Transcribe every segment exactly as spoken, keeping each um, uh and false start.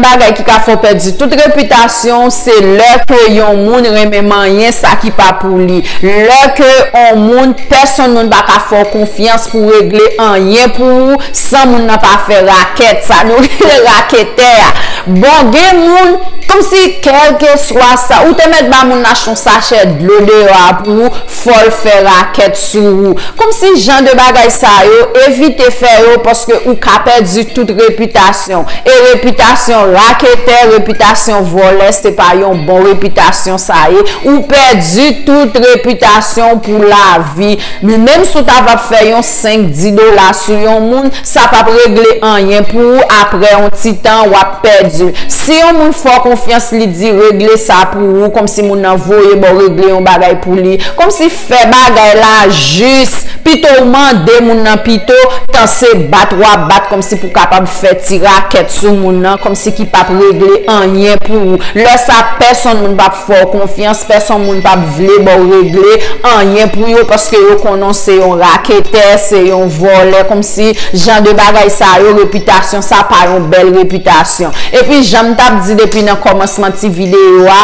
bagay ki ka fè w pèdi tout repitasyon w, se lè ke yon moun renmen manyen sa ki pa pou li. Lè ke yon moun, pèsonn moun pa ka fè w konfyans pou regle anyen pou ou, san moun nan pa fè rakèt, sa nou rele raketè a. Bon, gen moun, kòmsi kèlkeswa sa, ou te mèt ba moun nan yon sachè dlo deyò a pou ou, fò l fè rakèt sou ou. Kòmsi jan de bagay sa yo, evite fè yo, paske ou ka pèdi tout repitasyon. E repitasyon raketè, repitasyon vòlè, se pa yon bon repitasyon sa ye. Ou pèdi tout repitasyon pou lavi. Men menm si w ta va fè yon senk, dis dola sou yon moun, sa p ap regle anyen pou ou. Apre yon ti tan, w ap pèdi l. Si yon moun fè w konfyans, li di regle sa pou ou, kòmsi moun nan voye ba w regle yon bagay pou li, kòmsi fè bagay la jis, pito w mande moun nan pito, tan se bat w ap bat, kòmsi pou kapab fè ti rakèt sou moun nan, kòmsi ki p ap regle anyen pou ou. Lè sa, pèsonn moun p ap fè w konfyans, pèsonn moun p ap vle ba w regle anyen pou yo, paske yo konnen w se yon raketè, se yon vòlè, kòmsi jan de bagay sa yo, repitasyon sa pa yon bèl repitasyon. Epi, jan m t ap di depi nan kòmansman ti videyo a,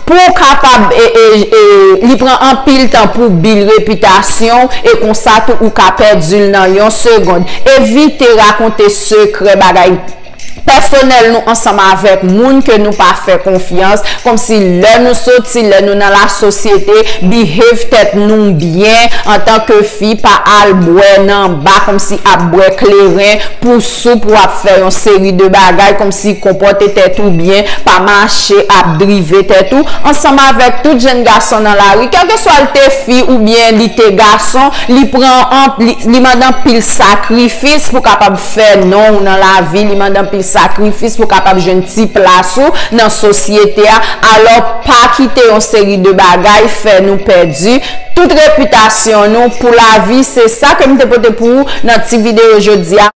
pou w kapab, e, e, e, li pran anpil tan pou w build repitasyon w, e konsa tou ou ka pèdi l nan yon segond. Evite rakonte sekrè, bagay pèsonèl nou ansanm avèk moun ke nou pa fè konfyans, kòmsi lè nou soti, lè nou nan lasosyete, behave tèt nou byen antanke fi, pa al bwè nan ba, kòmsi ap bwè kleren pou sou, pou ap fè yon seri de bagay, kòmsi konpòte tèt ou byen, pa mache ap drive tèt ou, ansanm avèk tout jèn gason nan lari, kèlkeswa l te fi oubyen li te gason, li pran an, li, li mande anpil sakrifis pou kapab fè non w nan lavi, li mande anpil sakrifis pou kapab jwenn ti plas ou nan sosyete a. Alò, pa kite yon seri de bagay fè nou pèdi tout repitasyon nou pou lavi. Se sa ke m te pote pou ou nan ti videyo jodi a.